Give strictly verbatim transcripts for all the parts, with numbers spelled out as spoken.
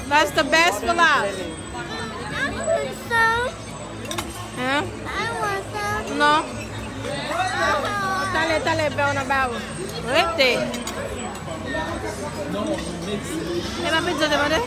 That's the best for last. I want some. Hein? I want some. Non. Talè, talè, bè w nan ba ou. Rete. E pa pizza te mande?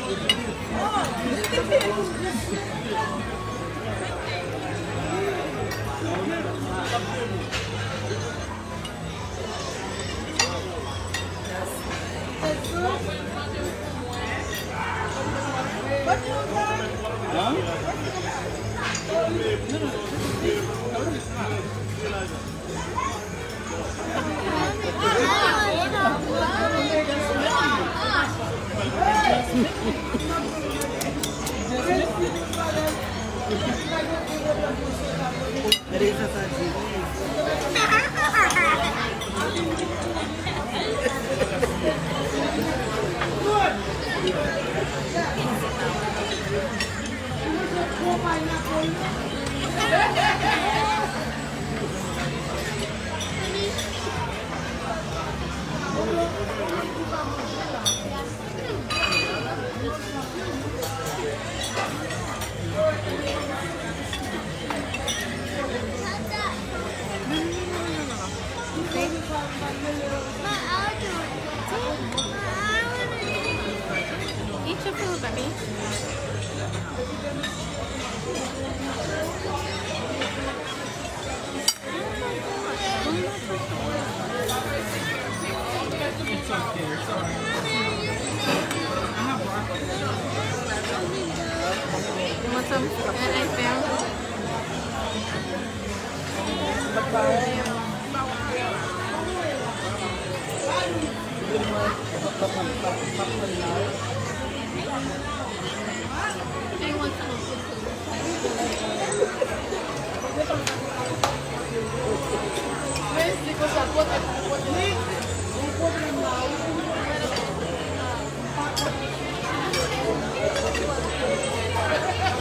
Eat your food, baby.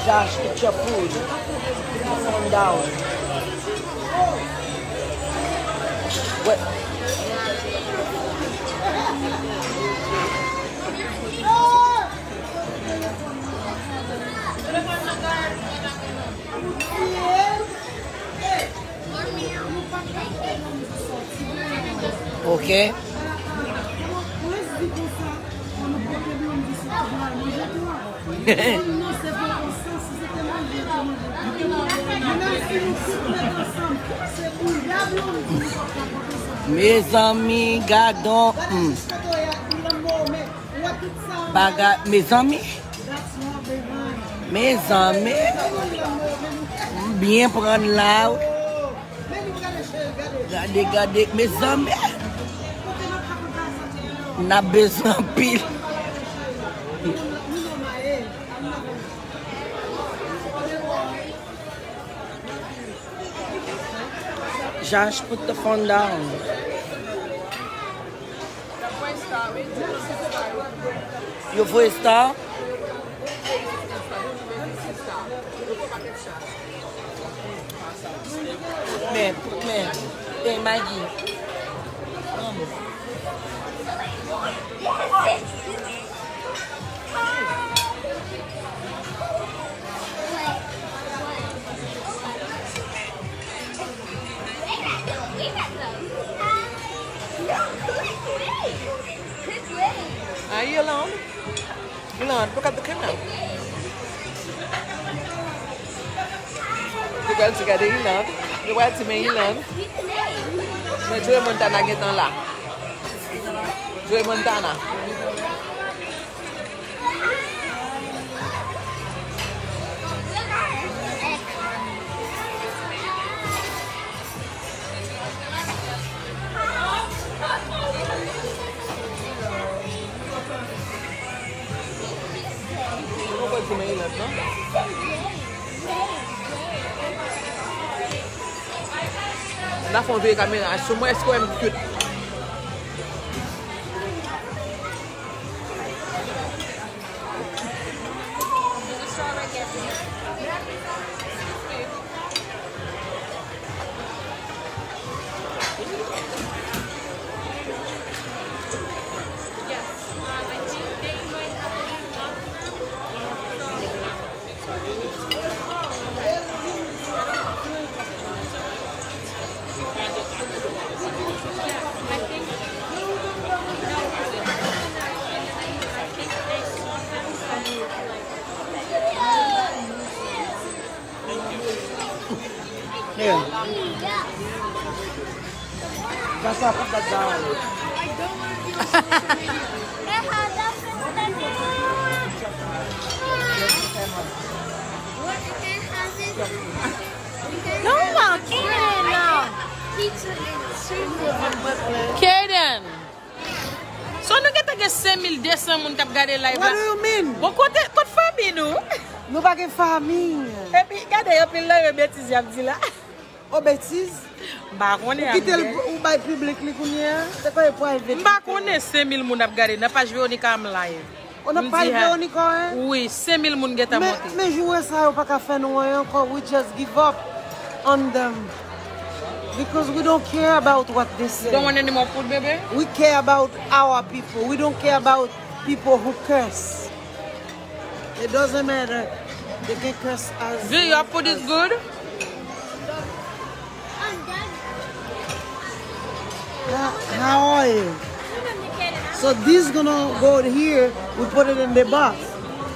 Josh, eat your food. Put the phone down. What? Ok. Mezanmi, gadon. Hmm. Bagay, mezanmi. Mezanmi. M byen pran la. Gade, gade, mezanmi. N ap bezwen anpil. Josh, put the phone down. Yo voye star? Men, men, hey, Maggie. Are you alone? Iland, look at the camera. Li pral di gade Iland. Li pral di men Iland. Men Joey Montana gentan la. Joey Montana. N a fè yon vye kamera sou mwen, èske w wè m cute? That's why I put that down. No, Kaden, no. Kaden. So nou gentan gen senk mil de san moun k ap gade live la. What do you mean? Bon, kote, kot fanmi nou? Nou pa gen fanmi. Epi, gade, anpil nan yo betiz y ap di la. O betiz? M pa konnen, ou kite l, ou bay piblik li kounye a? Se kwa e private? M pa konnen, senk mil moun ap gade nan paj Veronica M Live. O, nan paj Veronica, hein? Wi, senk mil moun gentan monte. Men, men joure sa yo pa ka fè nou anyen ankò. We just give up on them. Because we don't care about what they say. You don't want any more food, baby? We care about our people. We don't care about people who curse. It doesn't matter. They can curse as. Do your food is good? How, how are you? So this gonna go here. We put it in the box.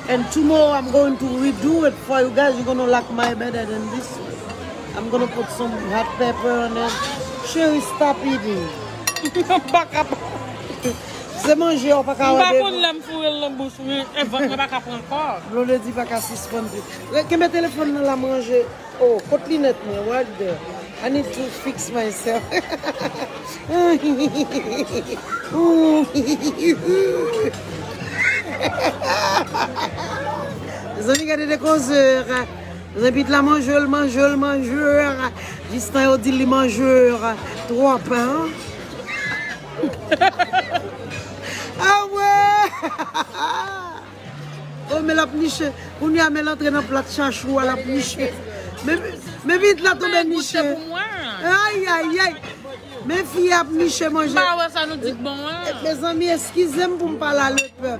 And tomorrow I'm going to redo it for you guys. You're gonna like my better than this one. I'm gonna put some hot pepper on it. Cheri, stop eating. M pa kapab. Se manje w pa ka wè devan. M pa konn lè m foure l nan bouch mwen, e vant mwen pa ka pran kò. Blondedy pa ka sispann di. Re-, kenbe telefòn nan la, manje. Oh, kot linèt mwen? What the? I need to fix myself. Mezanmi, gade de kozè. Zepit la manje l, manje l, manje l. Jistan yo di li manje l twòp, hein? Ah ouais! Oh, men l ap niche. Kounye a, men l antre nan plat chachou a, l ap niche. Men, men vit la tonbe niche. Ay, ay, ay. Men fi ap niche manje. M pa wè sa nou di k bon an. Mezanmi, eskize m pou m pale a lepèp.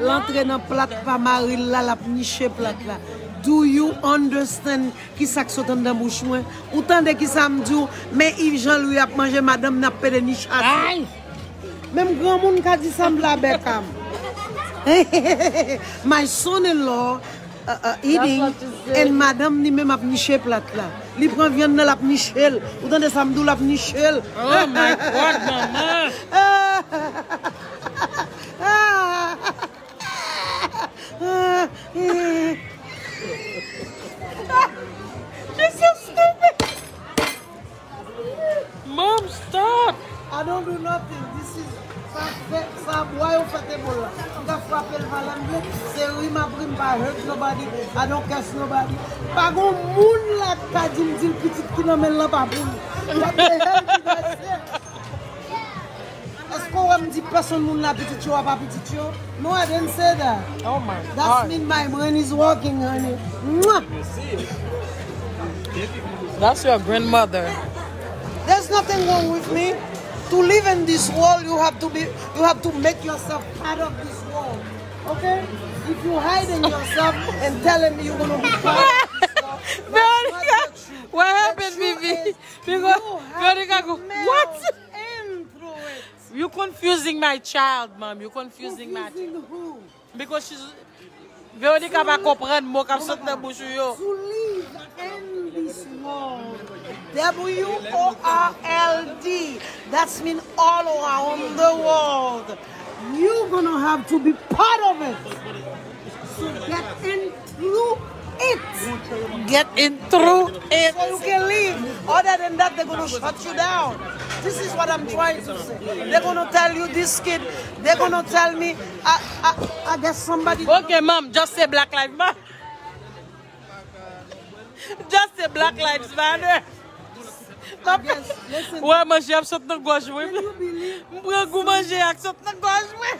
L antre nan plat pa mari l la, l ap niche plat la. Do you understand kisa k sot anndan bouch mwen? Ou tande kisa m di w? Men Yves Jean Louis ap manje, madanm nan ap pede niche ase. Ay! Menm granmoun ka di sa, m la bèk a m. My son-in-law uh, uh, eating, and madanm li menm ap niche plat la. Li pran vyann nan, l ap niche l. Ou tande sa m di w, l ap niche l. Oh my God, manman! She's so stupid! Mom, stop! I don't do nothing. This is, sa fè, sa bwa yo fè te bol la. M ka frape l pa lè m vle. Se ri m ap ri, m pa hurt nobody. I don't curse nobody. Pa gon moun la k ka di m di l pitit ki nan men l lan pa pou li. What the hell did I say? Èske w wè m di pèsonn moun la pitit yo a pa pitit yo? No, I didn't say that. Oh my God. That mean my brain is working, honey. Mwah! That's your grandmother. There's nothing wrong with me. To live in this world, you have to be, you have to make yourself part of this world. Okay? If you hiding yourself and telling me you're gonna be part of this world, that's not the truth. What happened, Vivi? Because Veronica go, what? You confusing my child, mom. You confusing my child. Confusing who? Because she's, Veronica pa konprann mo k ap sot nan bouch ou yo. To live in this world. W O R L D. That's mean all around the world. You gonna have to be part of it. So get in through it. Get in through it. So you can leave. Other than that, they're gonna shut you down. This is what I'm trying to say. They're gonna tell you this kid, they're gonna tell me, I, I, I guess somebody. Okay, mom, just say Black Lives Matter. Just say Black Lives Matter. Wè, manje ap sot nan gòj mwen. M pran gou manje ak sot nan gòj mwen.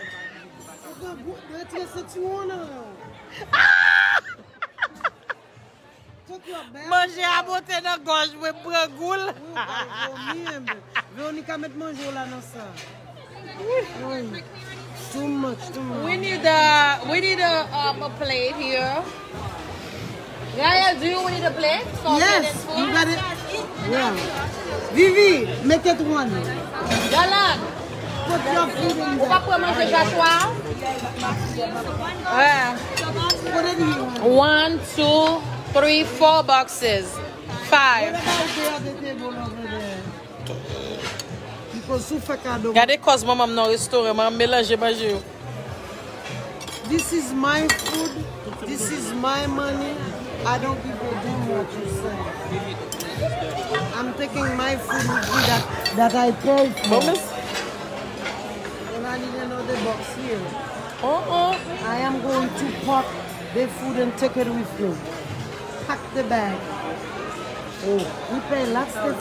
Manje a monte nan gòj mwen, m pran gou l. Veronica met manje w la nan sa. Too much, too much. We need a, we need a, um, a plate here. Gael, do you need a plate? Yes, you got it. Yeah. Vivi, make it one. Galan, put your food in there. Ou pa pran manje Joshua? Yeah. Put it here. One, two, three, four boxes. Five. What about the other table over there? Sou fè kado. Gade kòz manman m nan restoran, manman m melanje manje yo. This is my food. This is my money. I don't give a damn what you say. I'm taking my food with me that, that I pay for. Bon, mès. And I need another box here. Oh, oh. I am going to pack the food and take it with me. Pack the bag. Oh, we pay lots of,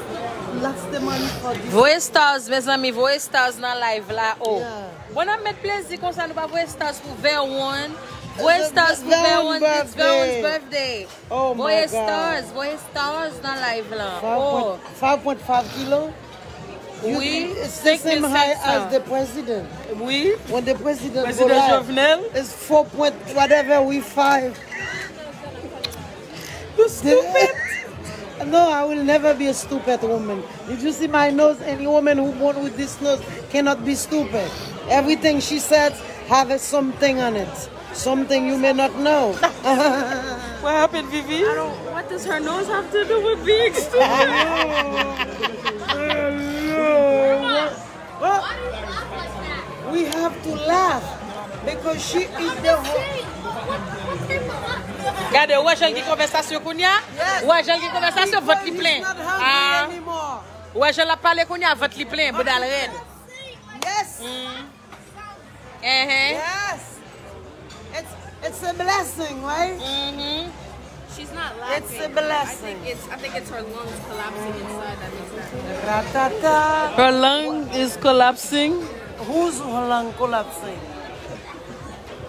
lots of money for this. Voye stars, mezanmi, voye stars nan live la. Oh. Yeah. Bon, n ap met plezi konsa, nou pa voye stars pou Verwon. Voye stars pou Verwon, it's Verwon's birthday. Oh my God. Voye stars, voye stars nan live la. Oh. Five point five kilo? Wi, it's the same height as the president. Wi. When the president go live, Jovenel, it's four point whatever, we five. You stupid. No, I will never be a stupid woman. Did you see my nose? Any woman who born with this nose cannot be stupid. Everything she says have a something on it. Something you may not know. What happened, Vivi? I don't. What does her nose have to do with being stupid? Hello. Hello. What? What? We have to laugh because she is the whole. Gade, ou wè jan l gen konvèsasyon kounye a? Ou wè jan l gen konvèsasyon, vant li plen. Ah. Ou wè jan l ap pale kounye a, vant li plen, bouda l rèd. Yes. Mm. Uh-huh. Yes. It's, it's a blessing, right? Mm-hmm. She's not laughing. It's a blessing. I think it's, I think it's her lungs collapsing inside that makes that. Ratata. Her lung is collapsing. Whose lung collapsing?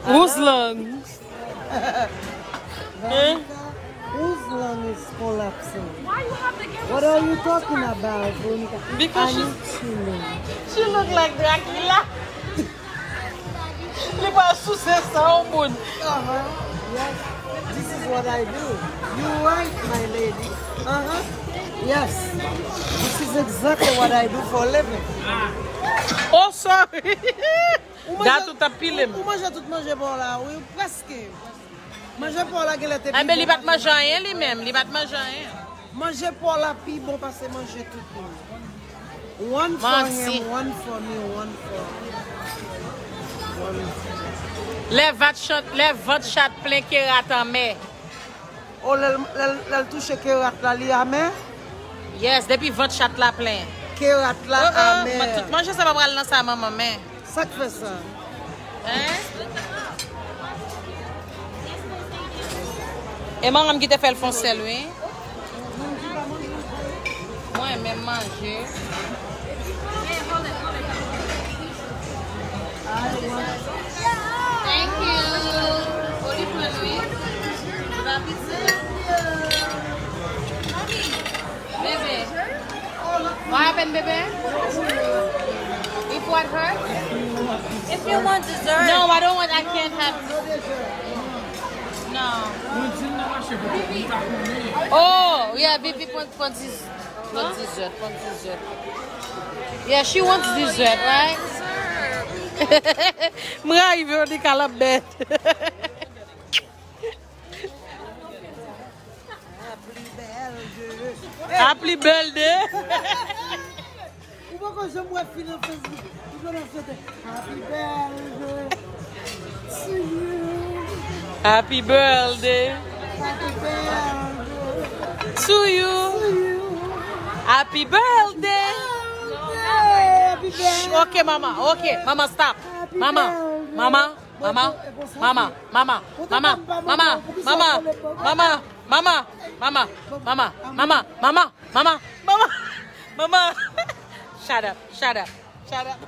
Whose lungs? Hein? Whose lung is collapsing? What are you talking about, Veronica? Because she's, she look like Dracula. Li pa souse san yon moun. Uh-huh. Yes. This is what I do. You right, my lady. Uh-huh. Yes. This is exactly what I do for a living. Oh, sorry. Ou manje, dat ou t ap pile m. Ou, ou manje tout manje pa w la, wi, prèske. Manje pa w la genlè te pi bon. Enben, li pa t manje anyen li menm, li pa t manje anyen. Manje pa w la pi bon pase manje tout moun. One for him, one for me, one for, one for. Lè vat chat, lè vant chat plen, ke rat anmè. Oh, lè l, lè l, lè l touche ke rat la, li amè? Yes, depi vant chat la plen. Ke rat la amè. Oh, oh, tout manje sa pa pral nan sa manman, men. Sa k fè sa? Hein? E manman m ki te fè l fon sèl, wi. Mwen menm manje. Thank you. Oli pran wi. Li pa piti. Bebe. What happened, bebe? If what hurt? If you want dessert. No, I don't want, I can't have. No. Oh, yeah, Vivi pran, pran dis-, pran dessert, pran dessert. Yeah, she wants dessert, right? M rayi Veronica, l ap bèt. Happy birthday. Happy birthday. Ou poko janm wè fi nan Facebook, li konn ap chante Happy birthday to you. Happy birthday. Happy birthday to you. To you. Happy birthday. Happy birthday. Ok, mama, ok, mama, stop. Happy birthday. Mama, mama, mama, mama, mama, mama, mama, mama, mama, mama, mama, mama, mama, mama, mama, mama, mama, mama, mama. Shut up, shut up, shut up.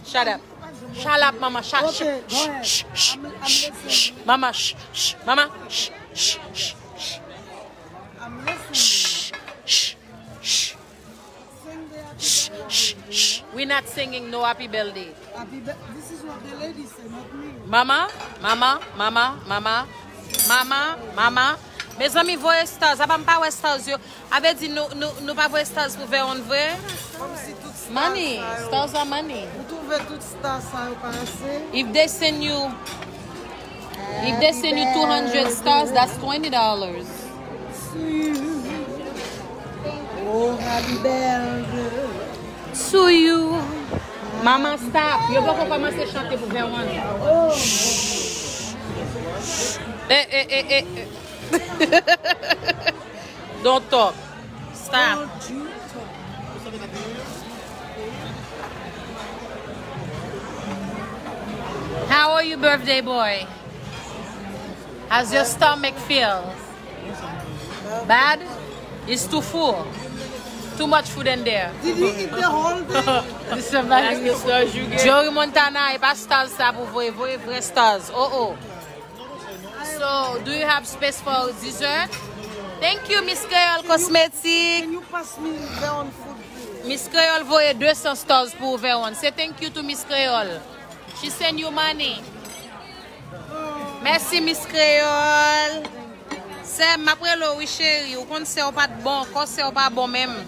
Shut up. Shut up, mama. Shut, shh, shh, shh, shh, shh. Mama, shh, shh, mama, shh, shh, shh, shh. I'm listening. Shh, shh, shh. Shh, shh, shh. We not singing no happy birthday. Happy bir-, this is what the lady said, not me. Mama, mama, mama, mama, mama, mama. Mezanmi, voye stars. Apa m pa wè stars yo. A vle di nou, nou, nou pa voye stars pou Veron vre? Kòmsi tout stars sa yo. Money. Stars are money. Ou twouve tout stars sa yo pa ase? If they send you If they send you two hundred stars, that's twenty dollars. Oh, happy birthday. To you. Mama, stop. Yo poko kòmanse chante pou Verwan. Eh, eh, eh, eh, eh. Don't talk. Stop. How are you, birthday boy? How's your stomach feel? Bad? It's too full. Too much food in there. Did he eat the whole thing? Joey Montana, e pa stars sa pou voye, voye vrè stars. Oh, oh. So, do you have space for dessert? Thank you, Miss Creole Cosmetic. Can you pass me Verwan food, please? Miss Creole voye de san stars pou Verwan. Say thank you to Miss Creole. She send you money. Mèsi, Miss Creole. Sè m, m ap rele w, wi, cheri. Ou konn sè w pa t bon, kò sè w pa bon menm.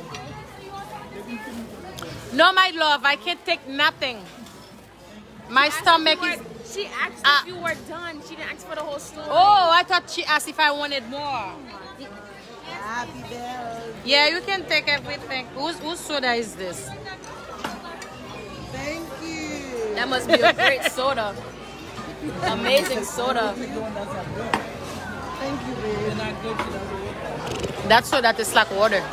No, my love, I can't take nothing. My stomach is. She asked if you were done. She didn't ask for the whole story. Oh, I thought she asked if I wanted more. Happy birthday. Yeah, you can take everything. Whose, whose soda is this? Thank you. That must be a great soda. Amazing soda. Thank you, babe. That soda tastes like water. It's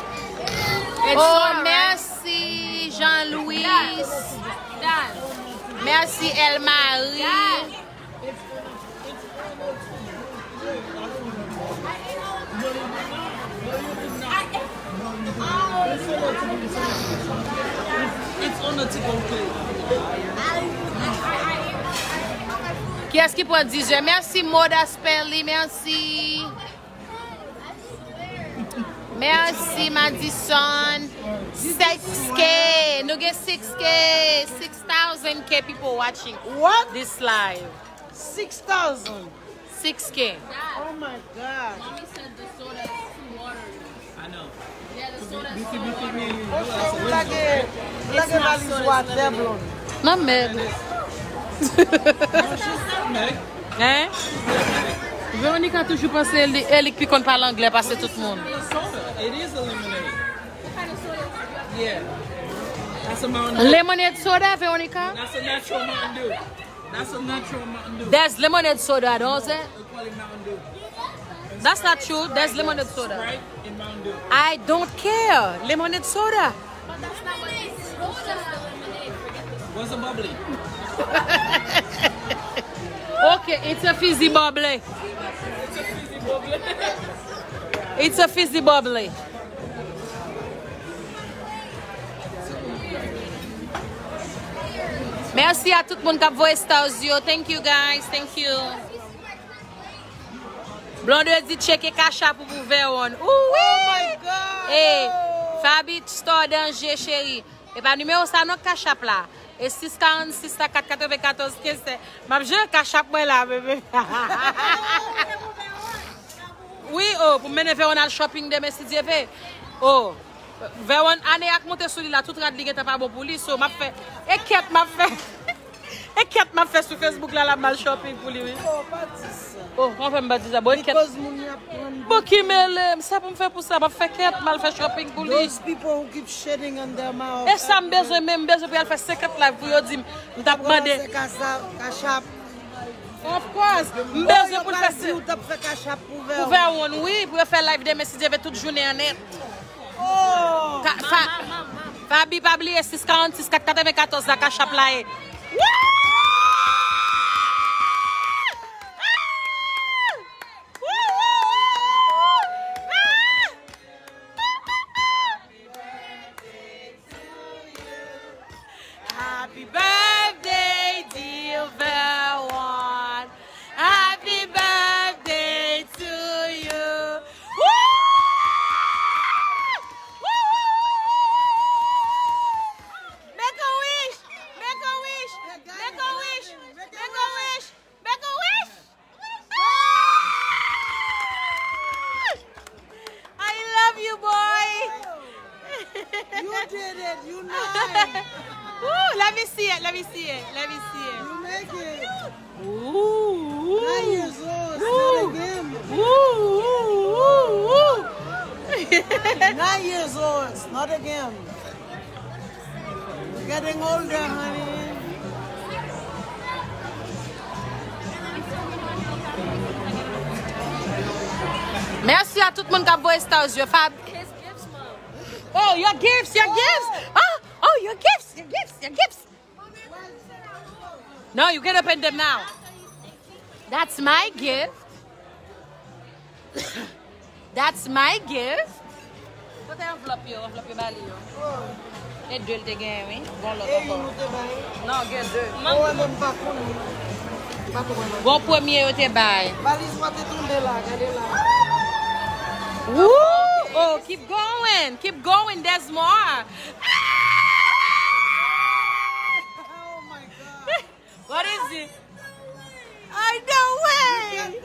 soda, right? Oh, merci, Jean-Louis. Merci, El Marie. Kiyès ki pran dizè? Mèsi, Moda Sperly, mèsi. Mèsi, Madison. Six K. Nou gen six K, six thousand K people watching this live. Six thousand. Six K. Oh my God. Mommy said the soda is too watery. I know. Yeah, the soda is too watery. Lage, lage valiz ou atè, Blonde. Nan mèd. Hein? Veronica toujou panse e li, e li ki pi konn pale anglè pase tout moun. It is a lemonade. What kind of soda is that? Yeah. That's a Mountain Dew. Lemonade soda, Veronica? That's a natural Mountain Dew. That's a natural Mountain Dew. There's lemonade soda, don't say? They call it Mountain Dew. That's not true. There's lemonade soda. Sprite and Mountain Dew. I don't care. Lemonade soda. But that's not what it's called. What's a bubbly? Okay, it's a fizzy bubbly. It's a fizzy bubbly. It's a fizzy bubbly. Mèsi a tout moun k ap voye stars yo. Thank you, guys. Thank you. Blondedy, tcheke Cash App ou pou Verwan. Ooh, wi! Oh my God! Hey, Fabi Store Danger, cheri. E pa nimewo sa non, Cash App la. E sis karannsis la, kat katrevenkatòz kenz. M ap jere Cash App mwen la, bebe. Wi, oh, pou m mennen Verwan al shopping demen, si Dye ve. Oh, Verwan, ane a k monte sou li la, tout rad li gentan pa bon pou li, so m ap fè, e kèt m ap fè. E kèt m ap fè sou Facebook la, l ap mal shopping pou li, wi. Oh, pa di sa. Oh, kòman fè m pa di sa? Bon, e kèt. Because moun yo ap pran. Bon, ki mele m, sa pou m fè pou sa? M ap fè kèt, m al fè shopping pou li. Those people who keep shitting on their mouth. E sa m bezwen menm, m bezwen pou y al fè senkant live pou yo di m, m t ap mande. Cash App. Of course. M bezwen pou l fè se. Ou t ap fè Cash App pou Verwan. Pou Verwan, wi, pou yo fè live demen, si Dye ve, tout jounen an nèt. Oh! Ka, fa, Fabi, pa bliye, sis karannsis kat katrevenkatòz la, Cash App la ye. Woo! Happy birthday, dear Verwan. Happy birthday to you. Woo! Woo, woo, woo, woo, woo. Make a wish. Make a wish. Make a wish. Make a wish. Make a wish. I love you, boy. You did it. You nice. Ooh, let me see it. Let me see it. Let me see it. You make it. Ooh. Nine years old. It's not a game. Ooh, ooh, ooh, ooh. Nine years old. It's not a game. Getting older, honey. Mèsi a tout moun k ap voye stars yo. Fab. Oh, your gifts, your gifts. Oh, oh, your gifts, your gifts, your gifts. No, you can open them now. That's my gift. That's my gift. Kote anvlòp yo? Anvlòp yo ba li yo. E de l te genyen, wi. Gon lòt ankò. Non, gen de. Gon premye yo te bay. Valiz mwen te tonbe la, gade la. Woo! Oh, keep going, keep going, there's more. What is it? Ay, no way!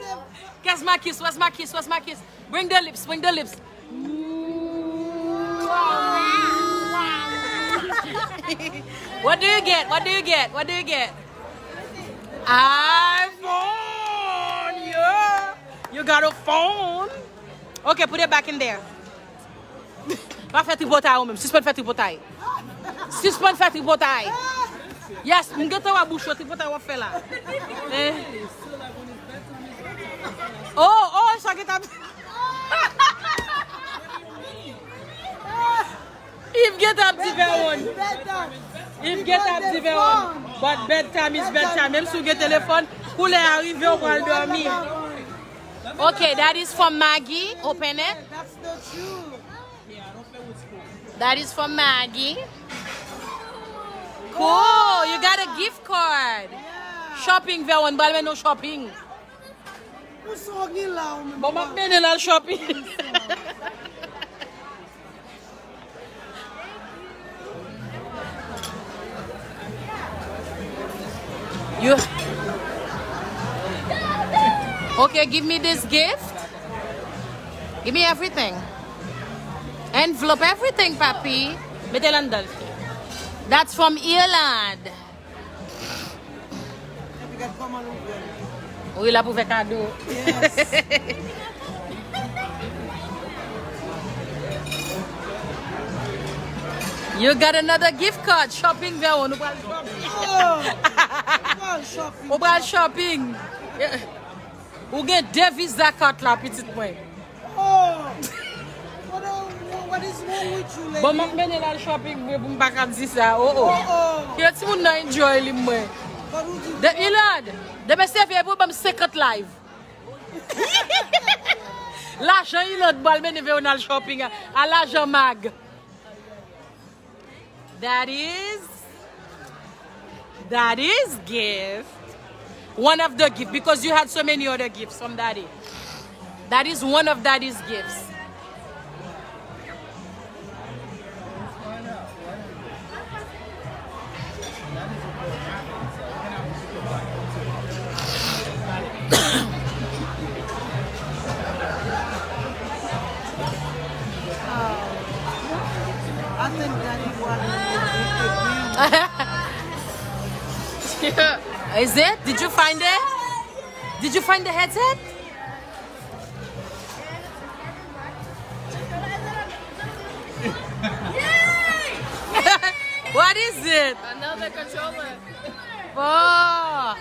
Where's my kiss? Where's my kiss? Where's my kiss? Bring the lips, bring the lips. What do you get? What do you get? What do you get? iPhone! Yeah! You got a phone? Okay, put it back in there. Pa fè tripotay ou menm. Sispann fè tripotay. Sispann fè tripotay. Yes, m gentan wè bouch ou, tripotay w ap fè la. Eh. Oh, oh, sa gentan. Yves gentan ap di Vèwonn. Yves gentan ap di Vèwonn. But bedtime is bedtime. Menm si w gen telefòn, kou lè a rive, w pral dòmi. Okay, that is from Maggie. Open it. That is from Maggie. Cool, you got a gift card. Shopping, Vèwonn, m pral mennen w shopping. Bon, m ap mennen l al shopping. You... Okay, give me this gift. Give me everything. Envelope everything, papi. Mete l anndan l. That's from Irlande. Wi, l ap ouvè kado. You got another gift card. Shopping, Vèwonn, nou pral shopping. Ou pral shopping. Ou gen de Visa card la, pitit mwen. Oh! What, uh, what is wrong with you, lady? Bon, m ap mennen l al shopping vre pou m pa ka di sa. Oh, oh. Oh, oh. Kite timoun nan enjoy li mwen. But who do you... De, Ilad, demen seve pou ban m senkant live. Lajan Ilad pral mennen Vèwonn al shopping a, a lajan Mag. That is, that is gift. One of the gift, because you had so many other gifts from daddy. That is one of daddy's gifts. I think daddy want to... Is it? Did you find it? Did you find the headset? What is it? Another controller. Oh.